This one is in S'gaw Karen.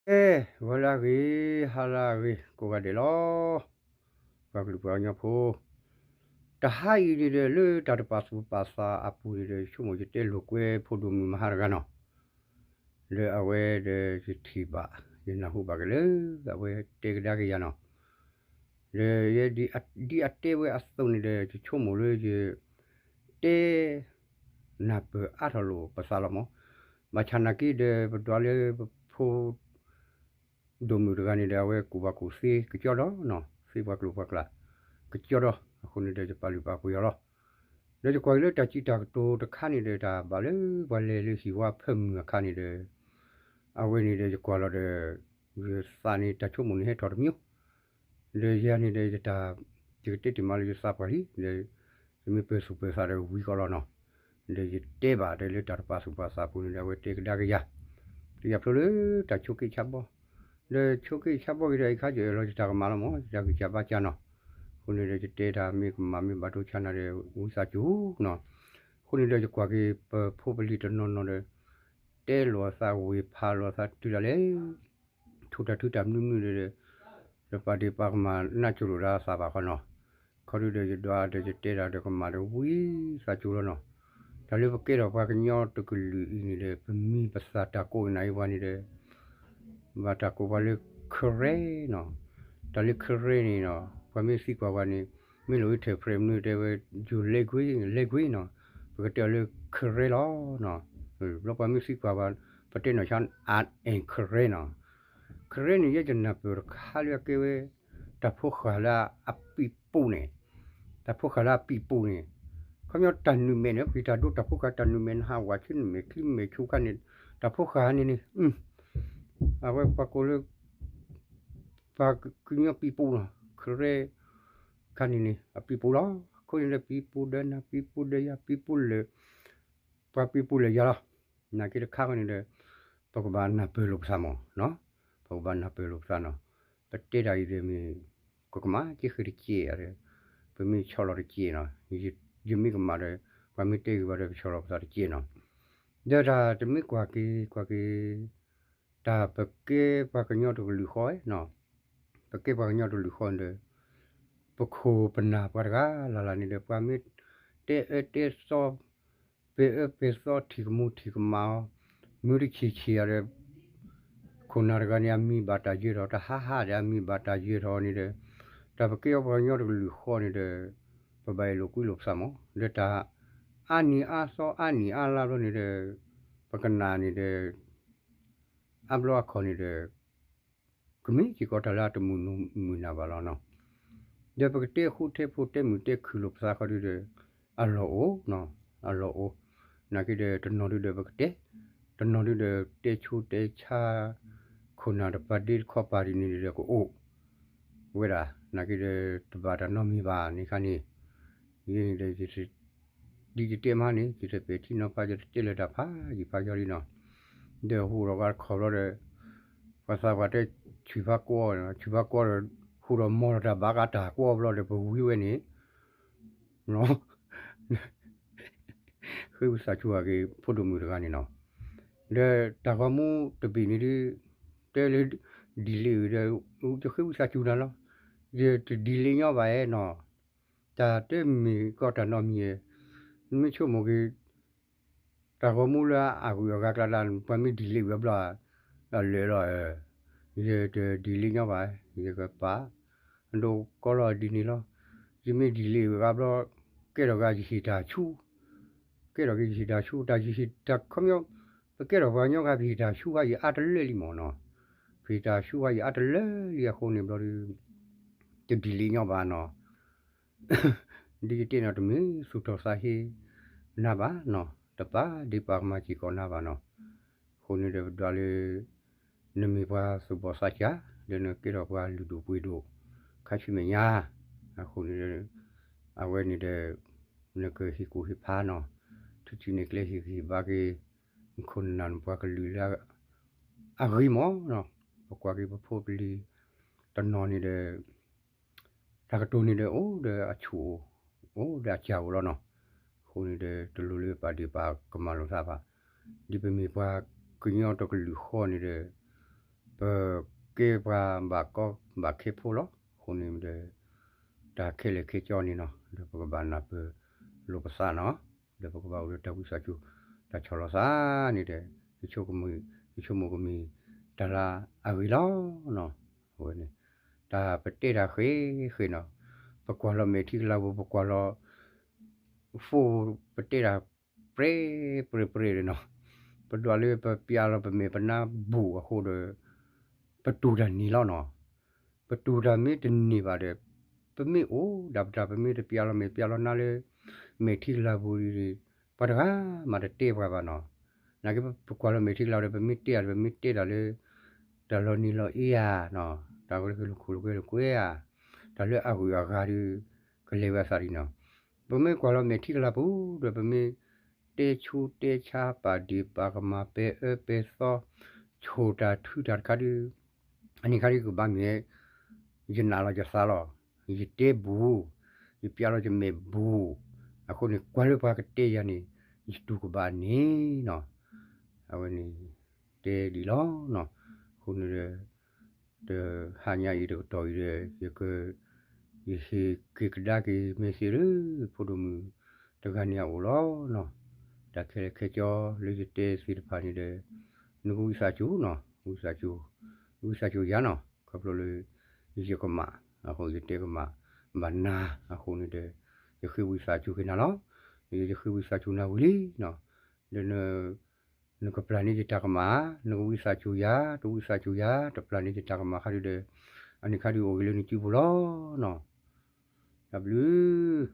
အဲ ဂီၤလၢအဂ့ၤ ဟါလၢအဂ့ၤ ကိးဂၤဒဲးလီၤ. ပှၤကလုာ်ပှၤကညီဖိ တဟါအံၤန့ၣ်ဒီး လၢတၢ်တပာ်သူၣ်ပာ်သးအပူၤန့ၣ်ဒီး ယဆိကမိၣ်ယတဲလိာ်ကွဲဖိဒိၣ်မုၣ်မဟါတဂၤနီၤ, လၢအဝဲဒီးယထံၣ်ဘၣ် ယနၢ်ဟူဘၣ်က့ၤလၢ အဝဲတဲကဒါက့ၤယၤနီၤ, ဒီးယဲဒ်အတဲဝဲအသိးန့ၣ်ဒီး ယဆိကမိၣ်လၢယ တဲ နၢ်ပၢၢ်အါထီၣ်လိာ်ပသးလီၤမး, ဘၣ်ဆၣ်နာ်က့ဒီး ပဒွးလၢပဖိ ဒိၣ်မုၣ်တဂၤန့ၣ်ဒီး အဝဲကူၣ်ဘၣ်ကူၣ်သ့ကကၠီဒီးနီၤ, သ့ပှၤကလုာ်ပှၤကလၢ် ကကၠီဒီး အဃိန့ၣ်ဒီး ယပာ်လုၢ်ပာ်ပှ့ၤအီၤလီၤ. ဒီးယကွၢ်က့ၤလၢတၢ်စံးတၢ်ကတိၤတခါန့ၣ်ဒီး တၢ်ဘၣ်လၢပှၤလဲၤလၢဟံၣ်ဝါဖၢမုၢ်အခါန့ၣ်ဒီး အဝဲန့ၣ်ဒီးယကွၢ်လီၤဒီး ယသးန့ၣ် တၢ်ဆိကမိၣ်န့ၣ်ဟဲထီၣ်တမံၤ ဒီးယၤန့ၣ်ဒီးယတၢ် ယကတဲတ့ၢ်မးလၢယသးပှၢ်လံ, ဒီးယမ့ၢ်ပၢၤသူၣ်ပၢၤသးဒီးဝံၤကီးလီၤနီၤ, ဒီးယတဲဘၣ်ဒီးလၢတၢ်တပာ်သူၣ်ပာ်သးပူၤန့ၣ်ဒီး အဝဲတဲကဒါက့ၤယၤ, ဒီးယၤဖျိလၢတၢ်ဆိးက့ဆါဘီ, ဒီးဆိးက့ဆါဘီက့ၤဒီး အံၤခါယအၢၣ်လီၤယတၢ်ကမၣ်လီၤမး, ယတၢ်ဂံၢ်စၢ်ဘါစၢ်နီၤ, အဃိန့ၣ်ဒီးယတဲတၢ်မ့ၢ်ကမၣ်မ့ၢ်ဘၣ်ဒိဆါနၤဒီး ဝံသးစူၤနီၤ, အဃိန့ၣ်ဒီးယကွၢ်က့ၤပဖိပလံၤတနီၤနီၤဒီး တဲလိာ်အသးဝ့ၢ်ဖးလိာ်အသးတုၤဒၣ်လဲာ် ထူးတၢ်ထူးတၢ်မနုၤမနုၤဒီး ဒီးပာ်ဒ့ၣ်ပာ်ကမၣ်နးစိၤလိာ်ဒၣ်သးဘၣ်ဃီနီၤ, ခီဒုဒီးယဒွးဒီးယတဲတၢ်ဒီးကမၣ်ဒီးဝံသးစူၤလီၤနီၤ, တၢ်လၢပကဲထီၣ်ပှၤကညီတကလုာ်အံၤန့ၣ်ဒီး ပမံၤပသၣ်တၢ်ကိးအံၤနၤအံၤပှၤန့ၣ်ဒီး ဘၣ်တၢ်ကိးပှၤလၢ Karen နီၤ, တၢ်လၢ Karen န့ၣ်နီၤ ပှၤမ့ၢ်သံကွၢ်ပှၤန့ၣ် မ့ၢ်လိာ် interpret မနုၤတဲဝဲ ယိၤ language language နီၤ, ပကတဲအီၤလၢ Karen လီၤနီၤ, ဘျီပှၤမ့ၢ်သံကွၢ်ပှၤ ပတဲနီၢ်ဆါ I am Karen နီၤ, Karen န့ၣ် ယဲယနၢ်ပၢၢ်တခါလၢအကဲဝဲ တၢ်ဖိဃာ်လၢအပံာ်ပူၤန့ၣ်, တၢ်ဖိဃာ်လၢအပံာ်ပူၤန့ၣ်, ခီပညီတၢ်နုာ်မဲာ်န့ၣ် ပှၤတၢ်ဒိတၢ်ဖိဃာ်တၢ်နုာ်မဲာ် နဟးဝးဆူနမဲာ်ချံမဲာ်ဆူခါန့ၣ်, တၢ်ဖိဃာ်န့ၣ်န့ၣ် အဝဲပှၤကိးလၢ ပှၤကညီပံာ်ပူၤလီၤ, Karen ခါန့ၣ်န့ၣ် အပံာ်ပူၤလီၤ, အဃိန့ၣ်ဒီးပံာ်ပူၤဒီးနၤ ပံာ်ပူၤဒီးယၤ ပံာ်ပူၤလၢ ပှၤပံာ်ပူၤလၢယၤလီၤ, နာ်က့တခါဃီန့ၣ်ဒီး ပကဘၣ်နၢ်ပၢၢ်လိာ်ပသးမးနီၤ, ပကဘၣ်နၢ်ပၢၢ်လိာ်ပသးနီၤ, ပတဲတၢ်အံၤဒီးမ့ၢ် ကကမၣ်က့ဃ့တကဲးဒီး ပမ့ၢ်ဆီၣ်လီၤတကဲးနီၤ, ယမ့ၢ်ကမၣ်ဒီး ပှၤမ့ၢ်တဲဂ့ၤဘၣ်ဒီး ပဆီၣ်လီၤပသးတကဲးနီၤ, ဒီးတၢ်တမ့ၢ်ကွၢ်က့ၤ ကွၢ်က့ၤ တၢ်ပကဲပှၤကညီတကလုာ်ဃီနီၤ, ပကဲပှၤကညီတကလုာ်ဃီန့ၣ်ဒီး ပခိၣ်ပနၢ်ပှၤတဂၤလၢ်လၢ်န့ၣ်ဒီး ပှၤမ့ၢ်တဲအၢတဲသီ ပဲာ်အၢပဲာ်သီ ထံၣ်ကမူထံၣ်ကမၣ်အီၤ, မုၢ်တဆံးဆံးအီၤဒီး ခိၣ်နၢ်တဂၤန့ၣ် အမံၤဘၣ်တၢ်ယၢၤထီၣ် တဟါဟါဒီး အမံၤဘၣ်တၢ်ယၢၤထီၣ်န့ၣ်ဒီး တၢ်ပကဲအီၤပှၤကညီတကလုာ်ဃီန့ၣ်ဒီး ပဘၣ်အဲၣ်လိာ်ကွံလိာ်ပသးမး ဒီးတၢ် အါနံၤအါသီအါနံၤအါလါဘျီန့ၣ်ဒီး ပကနၣ်န့ၣ်ဒီး အါဘျီအခီၣ်န့ၣ်ဒီး ကမ့ၢ်စ့ၢ်ကီးတၢ်လၢအတမုာ်နုာ်မုာ်နၢ်ဘၣ်လီၤနီၤ, ဒီးပကတဲဃူတဲဖိးတဲမုာ်တဲခုၣ်လိာ်ပသးခီဒုဒီး အလီၢ်အိၣ်နီၤ, အလီၢ်အိၣ်, နာ်က့ဒီးတနီၤဒုဒီးပကတဲ, တနီၤဒုဒီးတဲဆူတဲဆါ ခိၣ်နၢ်တပၤဒ့တခီပၤဒ်န့ၣ်ဒီးကအိၣ် ဝဲဒၣ် နာ်က့ဒီး တဘၣ်တၢ်နီတမံၤဘၣ်န့ၣ်ခါန့ၣ်, ယဲန့ၣ်ဒီး ဒ်ယတဲမးန့ၣ် ယတပဲာ်ထံနီၤဖး ယတတဲလၢၤတၢ်ဖးယံာ်ဖးယီလံနီၤ, ဒီးဟူးဒီးဂၤတခီဘျီဒီး ပှၤသးပှၢ်တဲ ဆံၣ်ဖးကွီၢ်, ဆံၣ်ဖးကွီၢ်ဒီး ဟူးဒီးမီၢ်ဒီးတၢ်ဘၣ်ကးတၢ်ကွီၢ်ဘျီဒီး ပဝံဝဲန့ၣ် ဃ့ဝံသးစူၤအဂ့ၢ် ဖိဒိၣ်မုၣ်တဂၤန့ၣ်နီၤ, ဒီးတၢ်ဂီၤမူတဘ့ၣ်န့ၣ်ဒုး တဲလၢ delete ဒီး ယဃ့ဝံသးစူၤနၤလီၤ, ယတ delete ညီဘၣ်နီၤ, တၢ်တမ့ၢ်ကီးတၢ်နီတမံၤ, နမ့ၢ်ဆိကမိၣ်က့ၤ တၢ်ဂီၤမူလၢအဂုၤအဂၤကျါဒၣ် ပှၤမ့ၢ် delete ဝံၤအဘျီ အလၢာ်လီၤ, ယတ delete ညီဘၣ်, ယကပာ် အဒိကီလီၤဒ်န့ၣ်လီၤ, ယမ့ၢ် delete ဝံၤအဘျီ ကဲထီၣ်ဂၤယဟ့ၣ်တၢ်ဆူ, ကဲထီၣ်က့ၤယဟ့ၣ်တၢ်ဆူ တၢ်ယဟ့ၣ်တၢ်ခီပညီ, ပကဲထီၣ်ပှၤကညီဂၤ ပဟ့ၣ်တၢ်ဆူဂၤ ယအါတလၢလံမ့ၢ်နီၤ, ပဟ့ၣ်တၢ်ဆူဂၤ ယအါတလၢလံအဃိန့ၣ်ဘျီဒုး တ delete ညီဘၣ်နီၤ ဒ်ယတဲနီၤ တမ့ၢ်သူၣ်ထီၣ်သးဟ့နၤဘၣ်နီၤ, တပာ်ဒ့ၣ်ပာ်ကမၣ်စ့ၢ်ကီးနၤဘၣ်နီၤ, အဃိန့ၣ်ဒီးပဒွးလၢ နမ့ၢ်ပှၤသူၣ်ဘီၣ်သးစၢ် ဒီးနကဲထီၣ်ပှၤလုၢ်ဒိၣ်ပှ့ၤဒိၣ် ခါဆူမဲာ်ညါ, အဃိန့ၣ်ဒီး အဝဲန့ၣ်ဒီး နကဟ့ၣ်ကူၣ်ဟ့ၣ်ဖးနီၤ, ထူထူန့ၣ်ကျဲဟ့ၣ်ဂံၢ်ဟ့ၣ်ဘါက့ၤ နခိၣ်နနၢ်နပှၤကလုာ်လၢ အဂ့ၤမးနီၤ, ပကွၢ်က့ၤပဖိပလံၤ တနီၤန့ၣ်ဒီး တၢ်ကတိၤန့ၣ်ဒီး အိၣ်ဒီးအဆူၣ်အိၣ်, အိၣ်ဒီးအစၢ်အိၣ်လီၤနီၤ, အဃိန့ၣ်ဒီး တလိၣ်လၢပာ်ဒ့ၣ်ပာ်ကမၣ်လိာ်သးဘၣ်, ဒ်ပမ့ၢ်ပှၤကညီတကလုာ်ဃီန့ၣ်ဒီး ပကဲပှၤဘၣ်ကီဘၣ်ခဲဖိလီၤ. အဃိန့ၣ်ဒီး တၢ်ခဲလၢာ်ခဲဆ့န့ၣ်နီၤ ဒီးပကဘၣ်နၢ်ပၢၢ်လိာ်ပသးနီၤ, ဒီးပကဘၣ်အိၣ်ဒီးတၢ်ဝံသးစူၤ တၢ်ဆီၣ်လီၤသးန့ၣ်ဒီး ယဆိကမိၣ်ကမ့ၢ်တၢ်လၢအဂ့ၤလီၤနီၤ. အဝဲန့ၣ် တၢ်ပတဲတၢ်ဃ့ဃ့နီၤ, ပကွၢ်လီၤမဲာ်ထံကလၤပူၤ ပကွၢ်လီၤ ဖိ ပတဲတၢ်ပြဲပြဲပြဲန့ၣ်နီၤ, ပဒွးလၢပပျးလီၤပမဲာ်ပနါဘူးအဃိဒီး ပတူၢ်တၢ်န့ၢ်လီၤနီၤ. ပတူၢ်တၢ်မ့ၢ်တန့ၢ်ဘၣ်ဒီး ပမ့ၢ်အိၣ်ဒၣ်ပတၢ် ပမ့ၢ်တပျးလီၤမဲာ်ပျးလီၤနါလၢ မဲာ်ထံကလၤပူၤဒီး ပှၤတဂၤမးတတဲပှၤဘၣ်နီၤ. နာ်က့ ပကွၢ်လီၤမဲာ်ထံကလၤဒီး ပမ့ၢ်တဲဧါ ပမ့ၢ်တဲတၢ်လၢ တၢ်လီၤနံၤလီၤအ့ဧါ, တၢ်ဝဲလၢကလိာ်ခိၣ်လိာ်ကွဲလိာ်ကွဲဧါ, တၢ်လၢအဂုၤအဂၤဒီး ကလဲၤဝဲအသးဒ်နီၤ. ပမ့ၢ်ကွၢ်လီၤမဲာ်ထံကလၤပူၤဒီး ပမ့ၢ်တဲဆူတဲဆါ ပာ်ဒ့ၣ်ပာ်ကမၣ် ပဲအၢပဲသီ ဆိၣ်တၢ်ထုတၢ်တခါဒီး အန့ၣ်ခါဒ်ကဘၣ်မ့ၢ် ယနာ်လီၤယသးလီၤ. ယတဲဘူး, ယပျးလီၤယမဲာ်ဘူး, အဃိန့ၣ် ကွၢ်လၢပှၤကတဲယၤန့ၣ် ယတူၢ်ကဘၣ်န့ၣ်နီၤ. အဝဲန့ၣ် တဲဒ်လီၤနီၤ. အဃိန့ၣ်ဒီး တဟါညါအံၤတကတီၢ်အံၤဒီး ယက ယဟ့ၣ်က့ၤကဒါက့ၤမ့ၢ်သ့ၣ်လၢ ဖိဒိၣ်မုၣ်တဂၤန့ၣ်အအိၣ်လီၤနီၤ. တၢ်ခဲလၢာ်ခဲဆ့လၢယတဲသ့ၣ်တဖၣ်န့ၣ်ဒီး နကဝံသးစူၤနီၤ, ဝံသးစူၤ, ဝံသးစူၤယၤနီၤ, ခီဖျိလၢ ယကမၣ်, အဃိယတဲကမၣ်ဘၣ်နၤအဃိန့ၣ်ဒီး ယဃ့ဝံသးစူၤက့ၤနၤလီၤ. ယဃ့ဝံသးစူၤနၤဝံၤလံနီၤ. ဒီး နကပျၢ်န့ၢ်ယတၢ်ကမၣ်, နကဝံသးစူၤယၤ, တဝံသးစူၤယၤ, တပျၢ်န့ၢ်ယတၢ်ကမၣ်ခါဒုဒီး အန့ၣ်ခါဒုအိၣ်ဂ့ၤလၢနစုပူၤလီၤနီၤ. တၢ်ဘျုး